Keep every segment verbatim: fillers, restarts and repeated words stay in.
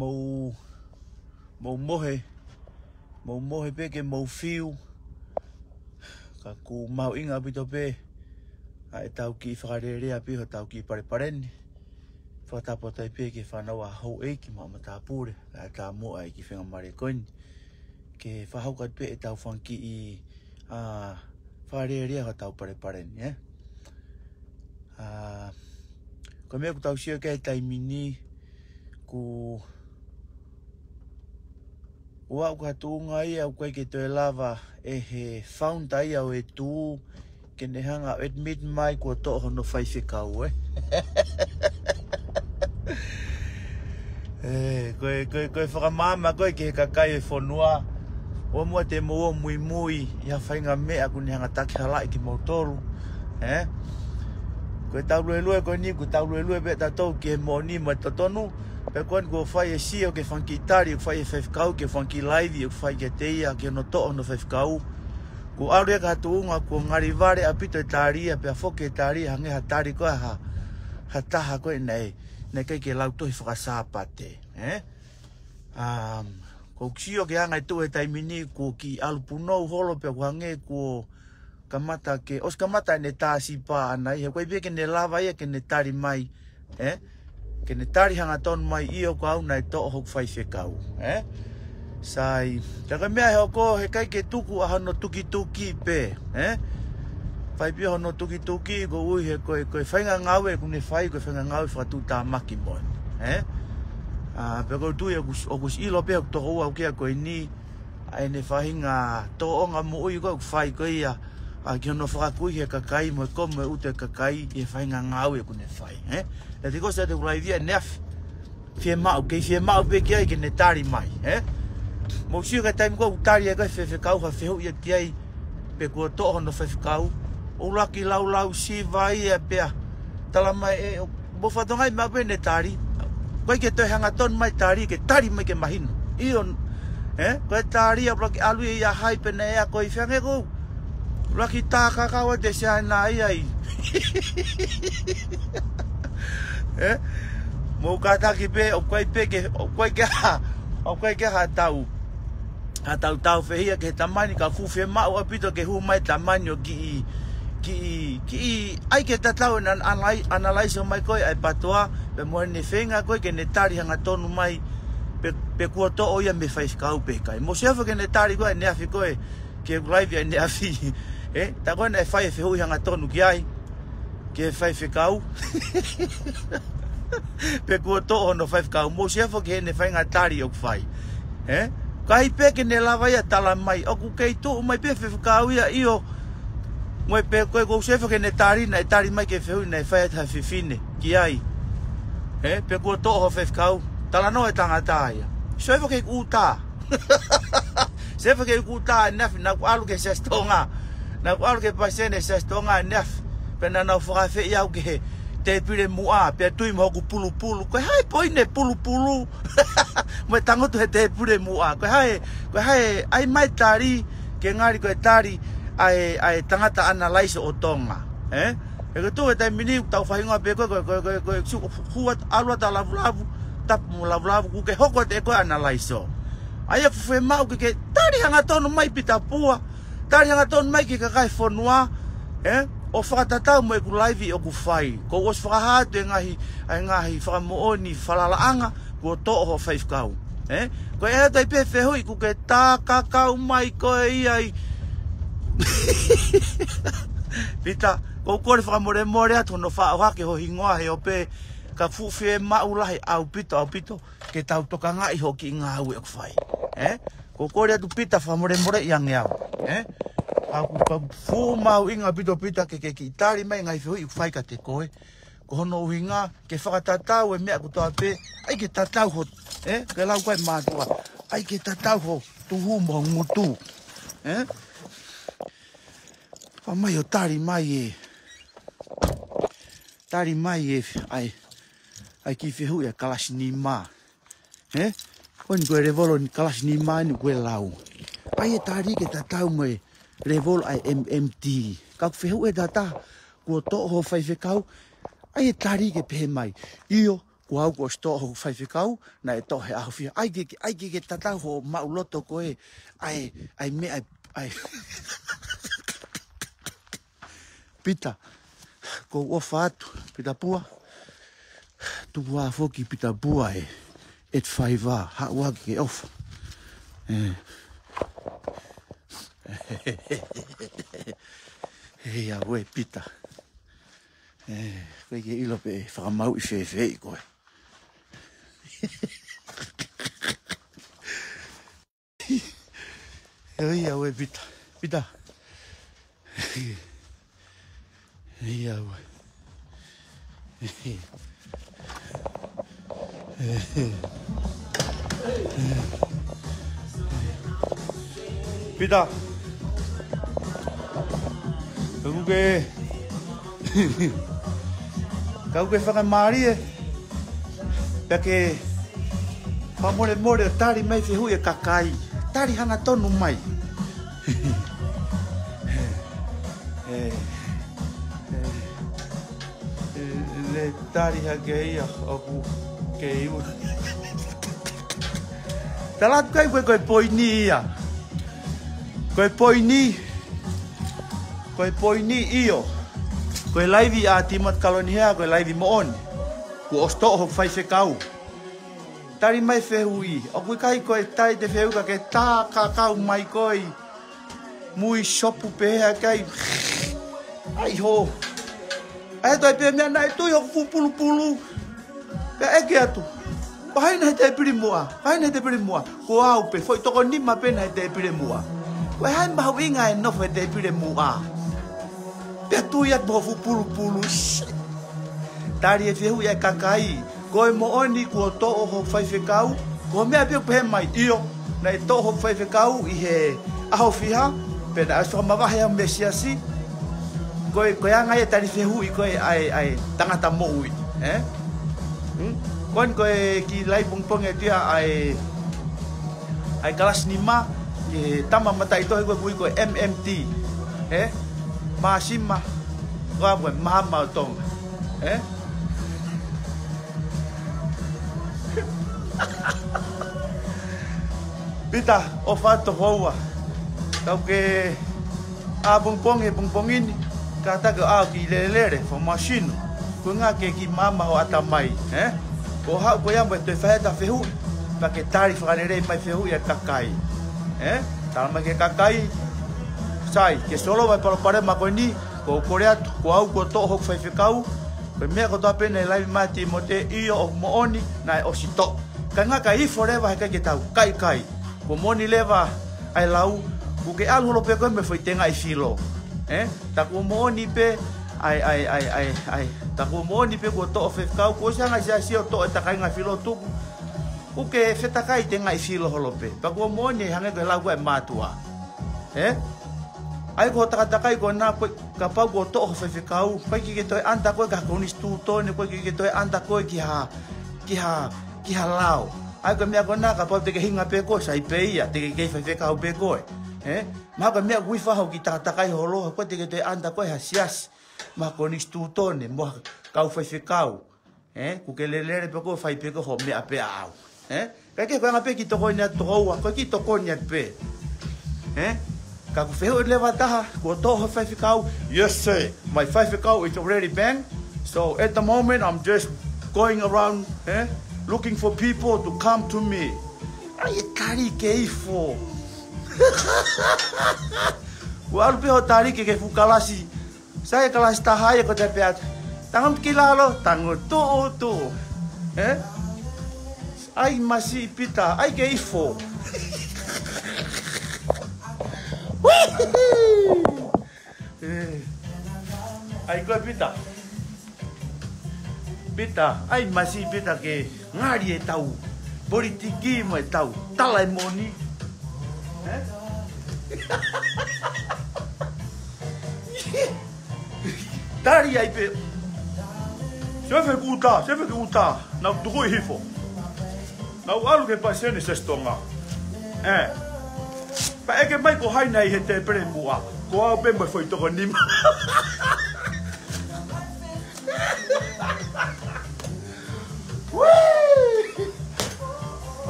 Mou, mou mohe, mou mohe pē ke mou fiu. Ka ʻoku mahuʻinga ʻaupito pē ʻa ʻetau kiʻi fakalelea pē hotau kiʻi palepale ni. Fakatapu atu ai pē ki he fānau ʻa houʻeiki mo e matāpule, ʻa e taumuʻa ʻa e kiʻi fenga male ko eni. Ke fakahoko atu pē ʻetau fanga kiʻi, ʻa, fakalelea hotau palepale ni, ē? ʻA, ko e meʻa ʻoku tau sio ki ai he taimi ni, ʻoku, ʻoku ʻi ai ha tuʻunga ia ʻoku ʻikai ke toe lava ʻe he founder ia ʻo e tuʻu ke ne hanga ʻo admit mai kuo toʻo hono faifekau, ē? Ē, ko e, ko e, ko e fakamaama ko ē ki he kakai ʻo e fonua. ʻOua muʻa te mou ō muimui ʻi ha faʻahinga meʻa ʻoku ne hanga ʻo takihalaʻi kimoutolu, ē? Ko ʻetau luelue ko eni, ko ʻetau luelue pē ʻatautolu ki he moʻoni mo e totonu. Pea ko eni kuo fai e sio ki he fanga kiʻi tali ʻoku fai ʻe he faifekau ki he fanga kiʻi laivi ʻoku fai kiate ia ki hono toʻo hono faifekau. Kuo ʻalu ia ki ha tuʻunga kuo ngali vale ʻaupito e tali ia, pea foki e tali ia hangē ha tali ko ē ʻa ha, ha taha ko ē naʻe, naʻe ʻikai ke lau tohi faka-Sāpate, ē? Um, ʻoku ou sio ki he anga e tuʻu he taimi ni kuo kiʻi ʻalu punou holo pea ʻoku hangē kuo kamata ke, ʻosi kamata ʻene tā sipa ʻaʻana ia, he ʻoku ʻikai pē ke ne lava ia ke ne tali mai, ē? Ke ne tali hangatonu mai ʻio ko au naʻe toʻo hoku faifekau, ē? Sai, tā ko e meʻa ʻe hoko, he ʻikai ke tuku ʻa hono tukituki pē, ē? Fai pē hono tukituki, koeʻuhi he ko e, ko e faʻahinga ngāue ʻoku ne fai, ko e faʻahinga ngāue fakatuʻutāmaki mo ia, ē? ʻA, pea ʻoku ou tui ʻoku, ʻoku ʻosi ʻilo pē ʻe he tokoua ʻoku ʻi ai ko eni, ʻa ʻene faʻahinga tōʻonga moʻui ko ē ʻoku fai ko ia, ʻa, ki hono fakakuihi e kakai mo e komo e ʻutu e kakai ʻi he faʻahinga ngāue ʻoku ne fai, ē? Naʻe teʻeki ke ʻosi atu e laivi ia ʻaneafi. Fiemaʻu, kei fiemaʻu pē ki ai ke ne tali mai, ē? Mou sio ki he taimi ko ē ʻoku tali ai ko ē ʻe he faifekau ha fehuʻi ia ki ai, pe kuo toʻo hono faifekau. ʻUluaki laulau siva ia pea tala mai ē, ʻo, mou fakatokangaʻi mai pē ʻene tali. ʻOku ʻikai ke toe hangatonu mai tali, ke tali mai ke mahino. ʻIo, ē? Ko e tali ia ʻuluaki ʻalu ia ʻi ha hai pē naʻe ako ʻi fē ange ʻoku. ʻUluaki tā kakau ʻa e Siaina ia ʻi. Ē? Mou kātaki pē, ʻoku ʻikai pē ke, ʻoku ʻikai ke ha, ʻoku ʻikai ke ha tau. Ha tau tau fehia ki he tamani, ka ʻoku fiemaʻu ʻaupito ke hū mai tamani ʻo kiʻi, kiʻi, kiʻi, ʻai ke tatau ʻene an-, analai-, analaiso mai ko ē ʻa e patoa, pea mo ʻene feinga ko ē ke ne tali hangatonu mai, pe, pe kuo toʻo ia mei he faifekau pe ʻikai. Mou sio hifo ki heʻene tali ko ē ʻaneafi ko ē, ki he laivi ʻaneafi. Ē, tā ko ē naʻe fai e fehuʻi hangatonu ki ai, ki he faifekau. Pe kuo toʻo hono faifekau, mou sio hifo ki heʻene faʻahinga tali ʻoku fai. Ē? ʻIkai pē ke ne lava ia tala mai, ʻoku kei tuʻu mai pē faifekau ia ʻio. Mo e pē ko ē ʻoku ou sio hifo ki heʻene tali, naʻe tali mai ki he fehuʻi naʻe fai ʻe ha fefine ki ai. Ē? Pe kuo toʻo hoʻo faifekau, talanoa e tangata ia. Sio hifo ki heʻeku tā. Sio hifo ki heʻeku tā ʻaneafi, naʻa ku ʻalu ki he Siasi Tonga. Naʻa ku ʻalu ki he palesiteni Siasi Tonga ʻaneafi. Pea naʻa nau fakaafeʻi au ki he tēpile muʻa, pea tui mo hoku pulupulu. Ko e hā e poini e pulupulu? Mo e tangutu he tēpile muʻa. Ko e hā e, ko e hā e, ʻai mai tali, ke ngali ko e tali, ʻa e, ʻa e tangata analaiso ʻo Tonga. Ē? He ko e tuʻu he taimi ni, tau fai hingoa pē ko e, ko e, ko e, ko e, ko e, su-, hua, ʻalu atu ʻa Lavulavu, Tapu mo Lavulavu, ʻoku ke hoko atu ʻe koe ʻa e analaiso. ʻA ia ʻoku fiemaʻu ke ke tali hangatonu mai Pita Pua, tali hangatonu mai ki he kakai e fonua, ē? ʻO fakatatau mo ʻeku laivi ʻoku fai. Kuo u ʻosi fakahā atu e ngaahi, ʻa e ngaahi fakamoʻoni falalaʻanga, kuo toʻo hoʻo faifekau. Ē? Ko e ʻai atu ai pē fehuʻi ʻoku ke tā kakau mai ko ē ia ʻi. Pita, ʻoku ou kole fakamolemole atu hono faʻa ʻohake ho hingoa he ope, ka fuʻu fiemaʻu lahi ʻaupito, ʻaupito, ke tau tokangaʻi hoʻo kiʻi ngāue ʻoku fai. Ē? ʻOku ou kole atu Pita fakamolemoleʻi ange au. Ē? Ka ʻoku, ka ʻoku fuʻu mahuʻinga ʻaupito Pita ke, ke kiʻi tali mai e ngaahi fehuʻi ʻoku fai kiate koe. Ko hono ʻuhinga, ke fakatatau e meʻa kotoa pē, ʻai ke tatau ho, ē? Ke lau ko ē ʻe he mātuʻa, ʻai ke tatau ho tuhu mo ho ngutu. Ē? Fai mai ʻo tali mai e, tali mai e, ʻai, ʻai kiʻi fehuʻi ʻa e kalasi nima. Ē? Ko eni ko e lēvolo ʻo e kalasi nima eni ʻoku ke lau. ʻAi e tali ke tatau mo e lēvolo ʻa e M M T. Ka ʻoku fehuʻi ʻe ha taha, kuo toʻo hoʻo faifekau, ʻai e tali ke pehē mai, ʻio, ʻOku ou ʻosi toʻo hoku faifekau, naʻe toʻo he ʻaho fiha. ʻAi ke, ʻai ke, ke tatau hoʻo maʻuloto ko ē, ʻai, ʻai meʻa, ʻai, ʻai. Pita, ʻoku ou ʻofa atu, Pita Pua. Tuku ā foki Pita Pua e, ʻet faiva, haʻu ā ke ʻofa. ʻE. Hei ā ue Pita. ʻE, ʻoku ʻikai ke ʻilo pe fakamāuʻi fēfeʻi koe. ʻE, ʻoi ā ue Pita. Pita. ʻE, ʻoi ā ue. Pita. Ka ʻoku ke, ka ʻoku ke fakamālie. Pea ke fakamolemole ʻo tali mai fehuʻi e kakai. Tali hangatonu mai. ʻE, ʻe, ʻe, ʻe, tali hake ia ʻoku ke iu. Tala atu kai ko e, ko e poini ia. Ko e poini. Ko e poini ʻio. Ko e laivi ʻa Timoti Kalonihea, ko e laivi moʻoni. Kuo ʻosi toʻo hoku faifekau. Tali mai fehuʻi. ʻOku ʻikai ko e tali ʻete fehuʻi ka ke tā kakau mai koe. Mui sopu pehē kai. ʻAi hō. ʻAi atu ai pē meʻa naʻe tui hoku fuʻu pulupulu. Pea ʻeke atu. Ko hai naʻe he tēpile muʻa? Ko hai naʻe he tēpile muʻa? Ko au pē, foʻi toko nima pē naʻe he tēpile muʻa. Ko e hā e mahuʻinga e nofo he tēpile muʻa? Pea tui atu mo hoku fuʻu pulupulu. Tali e fehuʻi ʻa e kakai. Ko e moʻoni kuo toʻo hoku faifekau? Ko e meʻa pē ʻoku pehē mai ʻio, naʻe toʻo hoku faifekau ʻi he ʻaho fiha, pea naʻe ʻosi fakamavahe au mei he siasi. Ko e, ko e anga ia e tali fehuʻi ko ē ʻa e, ʻa e tangata moʻui, ē? Hmm? Ko eni ko e kiʻi laivi pongipongi atu ia ʻa e, ʻa e kalasi nima, ki he tama mataʻitohi ko ē ʻoku ui ko e M M T, ē? Māsima, ko ā ko e Māmā ʻo Tonga, ē? Pita, ʻofa atu houa. Kau ke ʻā pongipongi, he pongipongi ni, kātaki ʻo ʻai ke lelelele, fakamasino. Ko e ʻuhinga ke kiʻi maama hoʻo ʻatamai, ē? Ko e haʻu ko ia mo e toe fai atu e fehuʻi, pea ke tali fakalelei mai fehuʻi ʻa e kakai. Ē? Tala mai ki he kakai, sai, ke solova e palopalema ko eni, ko u kole atu, ko au kuo toʻo hoku faifekau, ko e meʻa kotoa pē naʻe laivi mai ʻa Timote, ʻio ʻoku moʻoni, naʻe ʻosi toʻo. Ka ngaka ifo leva he ʻikai ke tau, kai kai. Kuo moʻoni leva ʻa e lau, kuo ke ʻalu holo pē koe mo e foʻi tengaʻi filo. Ē? Tā kuo moʻoni pē, ʻai, ʻai, ʻai, ʻai, ʻai. Tā kuo moʻoni pē kuo toʻo faifekau, kuo ʻosi hanga ʻe he siasi ʻo toʻo e takainga filo tuku. Kuo ke fetakai tengaʻi filo holo pē. Pea kuo moʻoni hangē ko e lau ko ē ʻa e mātuʻa. Ē? ʻAi ko e takatakai ko ena ko e kapau kuo toʻo hoʻo faifekau, ʻoku ʻikai ke ke toe ʻanda koe ki ha konisitūtone, ʻoku ʻikai ke ke toe ʻanda koe ki ha, ki ha, ki ha lao. ʻAi ko e meʻa ko ena kapau te ke hinga pē koe, sai pē ia, te ke kei faifekau pē koe. Ē? Mahalo ko e meʻa ʻoku ʻi ai hoʻo kiʻi takatakai holo, ʻoku ʻikai te ke toe ʻanda koe ki ha siasi, mo ha konisitūtone, mo ha kau faifekau. Ē, kuo ke lelelele pē koe, fai pē koe hoʻo meʻa pē ʻaʻau. Ē, kae kehe ko e anga pē kiʻi tokoni atu tokoua, ko e kiʻi tokoni atu pē. Ē, ka ʻoku fehuʻi leva taha, kuo toʻo hoʻo faifekau? Yes, sir. My faifekau is already banned. So at the moment, I'm just going around, ē, looking for people to come to me. ʻAi e tali ke ifo. Kuo ʻalu pē hoʻo tali ki he fuʻu kalasi. Sai e kalasi taha ia ko e tape atu. Tango ki lalo, tango tuʻu, tuʻu. Ē? ʻAi masiʻi Pita, ʻai ke ifo. Ē. ʻAi koe Pita. Pita, ʻai masiʻi Pita ke ngali ʻetau politiki mo ʻetau tala e moʻoni. Ē? Tali ai pē. Sefe kuta, sefe kuta. Nau tuku ʻi hifo. Nau ʻalu ki he palesiteni Siasi Tonga. Ē. Pea ʻeke mai ko hai naʻe ʻi he tēpile muʻa. Ko au pē mo e foʻi toko nima.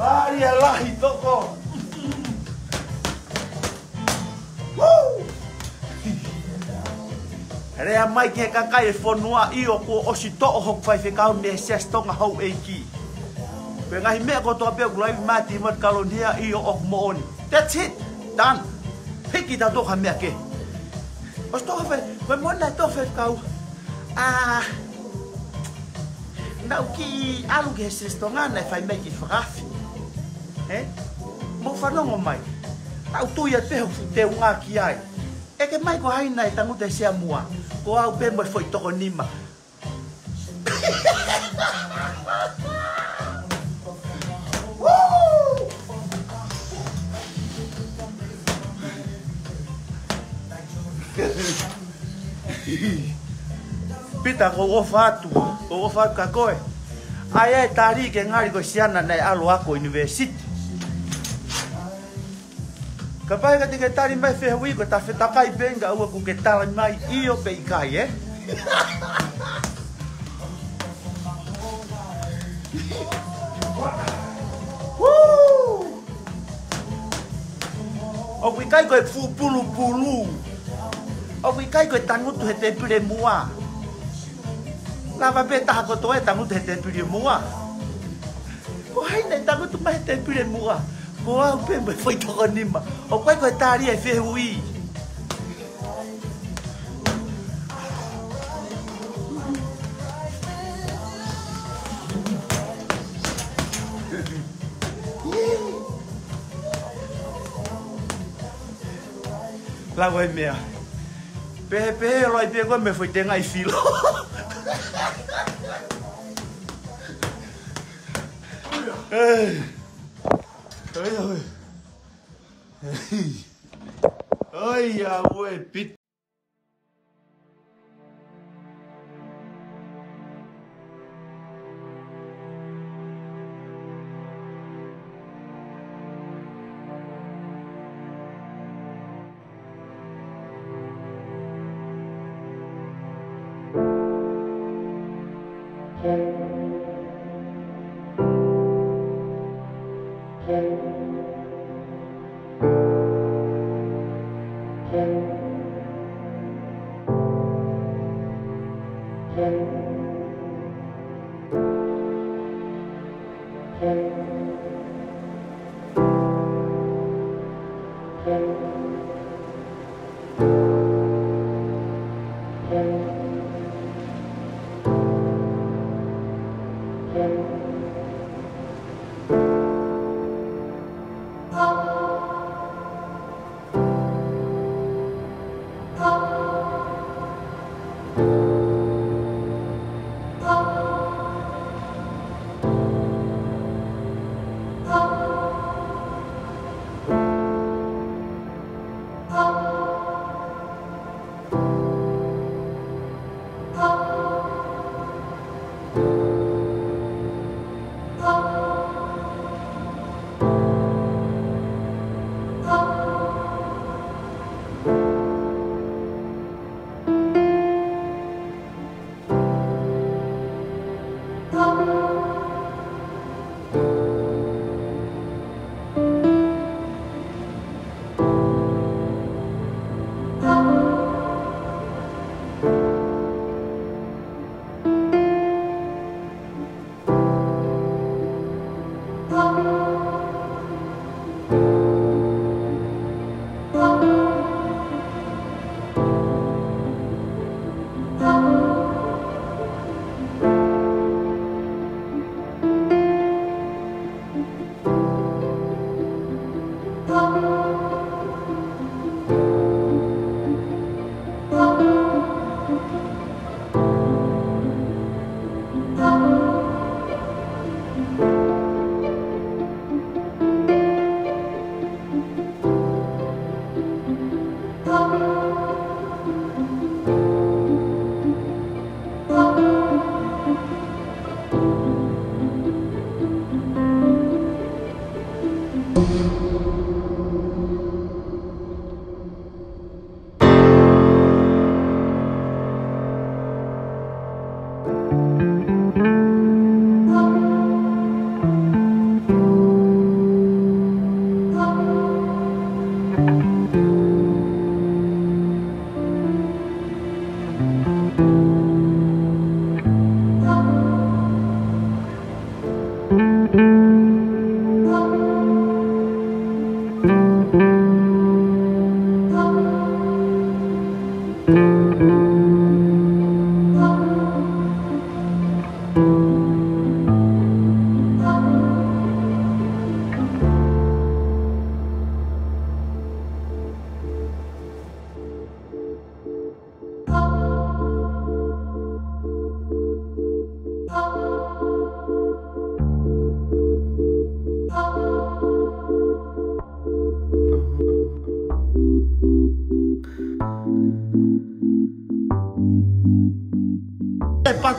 Ai, ʻa lahi toko. Woo! Lea mai ki he kakai e fonua, ʻio, kuo ʻosi toʻo hoku faifekau mei he Siasi Tonga Houʻeiki. Ko e ngaahi meʻa kotoa pē ʻoku laivi mai ʻa Timoti Kalonia, ʻio, ʻoku moʻoni. That's it. Done. Hiki tautolu ha meʻa kehe. ʻOsi toʻo fai, ko e moʻoni naʻe toʻo faifekau. Ah, naʻá ku kiʻi ʻalu ki he Siasi Tonga naʻe fai mai e kiʻi fakaafe. Ē? Mou fanongo mai. Naʻá ku tui atu pē hoku fuʻu teunga ki ai. ʻEke mai ko hai naʻe tangutu he sea muʻa. Ko au pē mo e foʻi toko nima. Pita, ʻoku ou ʻofa atu, ʻoku ou ʻofa atu kia koe. ʻAi e tali ke ngali ko e siana naʻe ʻalu ako ʻunivēsiti. Kapau ʻe ʻikai te ke tali mai fehuʻi, ko e tafetakai pē ʻa ʻeku ʻalu ʻo ke tali mai ʻio pe ʻikai, ē? Woo! ʻOku ʻikai ko e fuʻu pulupulu. ʻOku ʻikai ko e tangutu he tēpile muʻa. Lava pē taha kotoa ʻo tangutu he tēpile muʻa. Ko hai naʻe tangutu mai he tēpile muʻa? Ko au pē mo e foʻi toko nima. ʻOku ʻikai ko e tali e fehuʻi. Lau e meʻa. Pehē, pehē, ʻo lau pē koe mo e foʻi tengaʻi filo. Ē. Oi, oi. Oi, ʻa ue pit.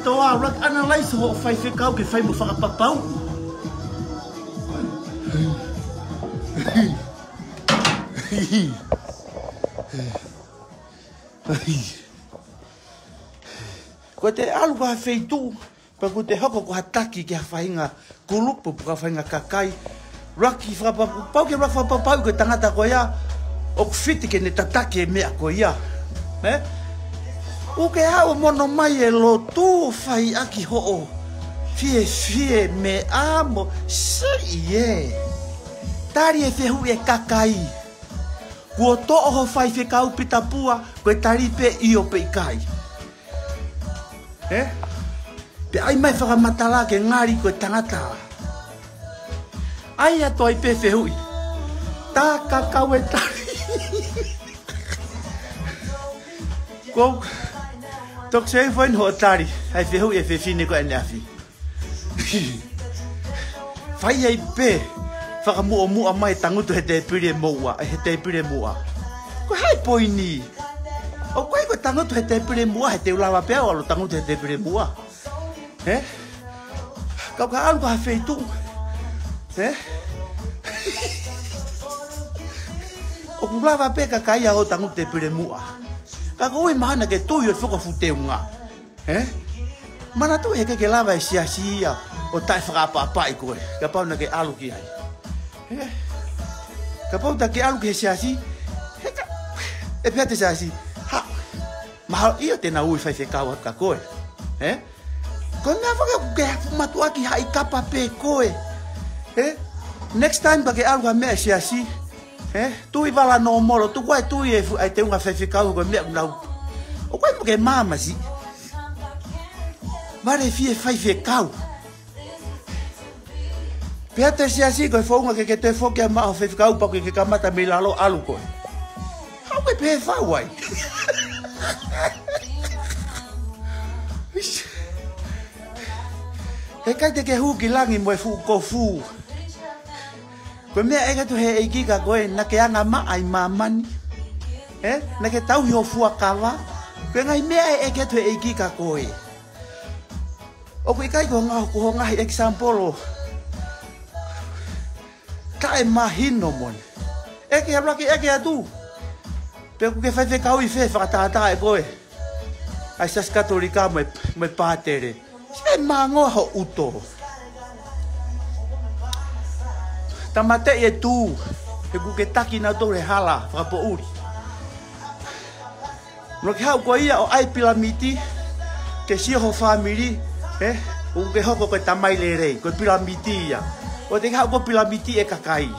Toa, ʻuluaki analyze hoʻo faifekau ke fai mo fakapapauʻi. Ko ʻete ʻalu ki ha feituʻu, pea kuo te hoko ko ha taki ki ha faʻahinga kulupu pe ko ha faʻahinga kakai. ʻUluaki fakapapauʻi, pau ke ʻuluaki fakapapauʻi ko e tangata ko ia ʻoku fiti ke ne tataki e meʻa ko ia. Ē? ʻOku ke haʻu ʻo mono mai e lotu ʻo fai ʻaki hoʻo fiefie meʻa mo siʻi ē. Tali e fehuʻi e kakai. Kuo toʻo ho faifekau Pita Pua, ko e tali pē ʻio pe ʻikai. Ē? Pea ʻai mai fakamatala ke ngali ko e tangata. ʻAi atu ai pē fehuʻi. Tā kakau e tali. Ko toki se ifo eni hoʻo tali. ʻAi fehuʻi e fefine ko eni afi. Fai ai pē fakamuʻomuʻa mai tangutu he tēpile muʻa, he tēpile muʻa. Ko hai poini? ʻOku ʻikai ko e tangutu he tēpile muʻa, he te u lava pē au ʻalu tangutu he tēpile muʻa. Ē? Kau ka ʻalu ki ha feituʻu. Ē? ʻOku lava pē kakai ʻo tangutu tēpile muʻa. Ka ko ui mahana ke tui ʻo fakafuteunga. Ē? Manatuʻi he ʻikai ke lava e siasi ia ʻo taʻefakaʻapaʻapaʻi koe. Kapau naʻa ke ʻalu ki ai. Ē? Kapau ta ke ʻalu ki he siasi, he ka, ʻe pehē ʻe he siasi, ha, mahalo ia te na ui faifekau atu kia koe. Ē? Ko e meʻa foki ʻoku ke hafu matuʻaki haʻi kapa pē koe. Ē? Next time ka ke ʻalu ki ha meʻa siasi, ē? Tui vala nōmolo, tuku ai tui e fu-, ʻai teunga faifekau ko e meʻa ʻoku nau. ʻOku ʻikai mo ke māmasi. Vale fie faifekau. Pea te siasi ko e founga ke ke toe foki ʻa maʻa ho faifekau pau ke ke kamata mei lalo ʻalu koe. Haʻu ke pehē fau ai. He ʻikai te ke hū ki langi mo e fuʻu kofu. Ko e meʻa ʻeke atu he ʻEiki kia koe, naʻa ke anga maʻa ʻi māmani. Ē? Naʻa ke tauhi ho fuakava. Ko e ngaahi meʻa ʻeke atu he ʻEiki kia koe. ʻOku ʻikai ko ho ngaahi, ko ho ngaahi example taʻemahino moʻoni. ʻEke ʻalu ki he ʻEiki atu. Pe ʻoku ke faifekau ʻi fē fakatātā ʻe koe. ʻAi Siasi Katolika mo e, mo e pātele. Se mangoa ho ʻuto. Tāmateʻi e tū, he ʻoku ke taki nautolu he hala, fakapoʻuli. Naʻa ke haʻu ko ia ʻo ʻai pilamiti, ke sio ho fāmili, ē? ʻOku ke hoko ko e tamai lelei, ko e pilamiti ia. ʻOku te ke haʻu ko e pilamiti e kakai.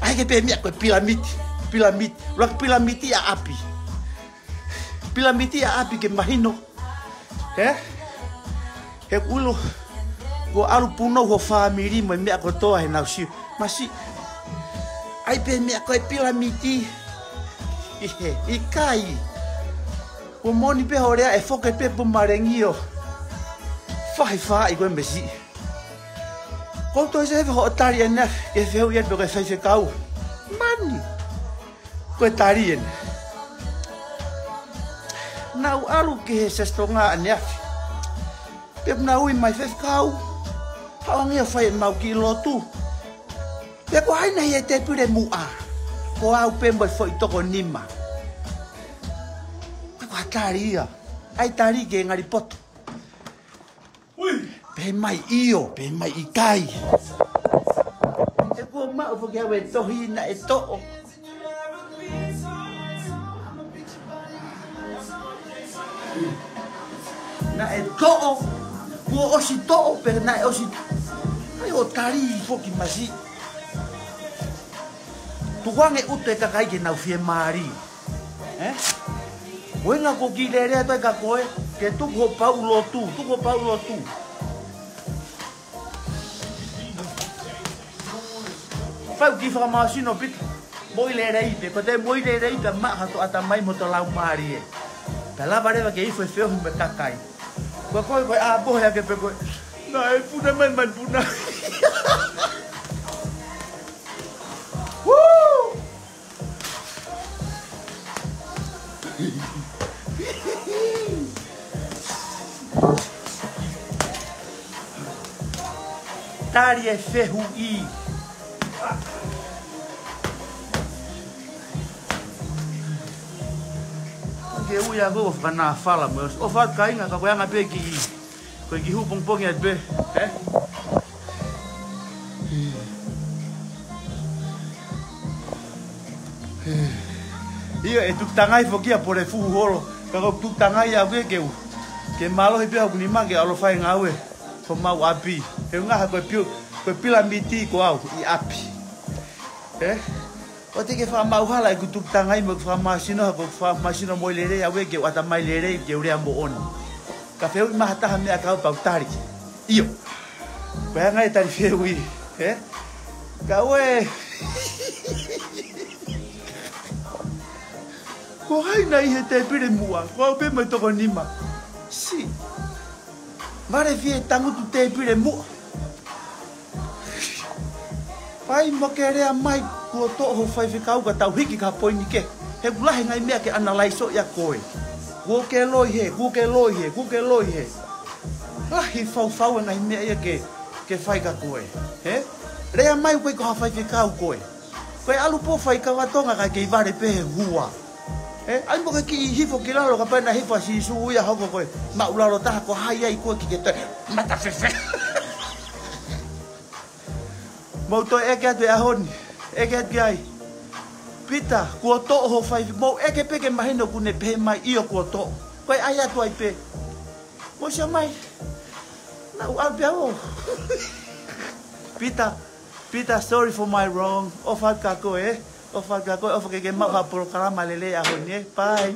ʻAi ke pehē meʻa ko e pilamiti, pilamiti, ʻuluaki pilamiti ʻa ʻapi. Pilamiti ʻa ʻapi ke mahino. Ē? He kulo, kuo ʻalu punou ho fāmili mo e meʻa kotoa he nau sio. Masi. ʻAi pē meʻa ko e pilamiti. ʻIkai. Kuo moni pē ho lea ʻe foke pē pumalengio. Fahi fai ko e mesi. Ko u toe se he hoʻo tali ʻena, ke fehuʻi atu pe ko e faifekau. Mani. Ko e tali ʻena. Naʻa ku ʻalu ki he Siasi Tonga ʻaneafi. Pea naʻe ui mai faifekau. Haʻu ange ʻo fai ʻemau kiʻi lotu. Pea ko hai naʻe ʻi he tēpile muʻa. Ko au pē mo e foʻi toko nima. Ko e tali ia. ʻAi tali ke ngali poto. Pehē mai ʻio, pehē mai ʻikai. ʻE kuo maʻu foki au e tohi naʻe toʻo. Naʻe toʻo, kuo ʻosi toʻo, pe naʻe ʻosi. ʻAi ʻo tali foki masi. Tuku ange ʻuto e kakai ke nau fiemālie. Ē? Ko e ʻuhinga ko e kiʻi lele atu ai kia koe, ke tuku ho pau lotu, tuku ho pau lotu. Fai kiʻi fakamāsino pita, moʻui lelei pē, ko te moʻui lelei pē maʻa hoto ʻatamai mo hoto laumālie. Pea lava leva ke ifo e feohi mo e kakai. Ko koe ko e ʻā pohe ake pē koe, naʻe puna mai mani puna. Woo! Tali e fehuʻi. Ke ui ʻa koe ʻo fakanāfala mo e ʻosi. ʻOfa atu kāinga ka ko e anga pē ki, ko e kiʻi hū pongipongi atu pē, ē? ʻIo, ʻe tukutangaʻi foki ʻa Pole Fuhu Holo. Ka ko e tukutangaʻi ʻaʻaku ke u, ke mālohi pē hoku nima ke ʻalu ʻo fai e ngāue homau ʻapi. He ngaha ko e piu, ko e pilamiti ko au ʻi ʻapi. Ē? ʻOua te ke fakamāuhala ʻeku tukutangaʻi mo ʻeku fakamāsino, ha ko e fakamāsino mo e lelei ʻaʻaku ke u ʻatamai lelei ke u lea moʻoni. Ka fehuʻi mai ha taha meʻa kau pau tali. ʻIo. Ko e anga e tali fehuʻi, ē? Ka ue. Ko hai naʻe ʻi he tēpile muʻa? Ko au pē mo e toko nima. Si. Vale fie tangutu tēpile muʻa. Fai mo ke lea mai, kuo toʻo ho faifekau ka tau hiki ki ha poini kehe. He ʻoku lahi e ngaahi meʻa ke analaiso ʻia koe. Kuo ke loi hē, kuo ke loi hē, kuo ke loi hē. Lahi faufau e ngaahi meʻa ia ke, ke fai kia koe. Hē? Lea mai ʻoku ʻikai ko ha faifekau koe. Ko e ʻalu pē ʻo fai kava Tonga ka kei vale pē he hua. Ē, ʻai mo ke kiʻi hifo ki lalo kapau naʻe hifo ʻa Sīsū ia hoko ko e māʻulalo taha ko hai ai koe ke ke toe matafefe. Mou toe ʻeke atu he ʻaho ni. ʻEke atu ki ai. Pita, kuo toʻo ho fai, mou ʻeke pē ke mahino ʻoku ne pehē mai ʻio kuo toʻo. Ko e ʻai atu ai pē. Mou sio mai. Naʻa ku ʻalu pē au. Pita, Pita, sorry for my wrong. ʻOfa atu kia koe, ē. ʻOfa atu kia koe, ʻofa ke ke maʻu ha polokalama lelei he ʻaho ni, ē. Bye.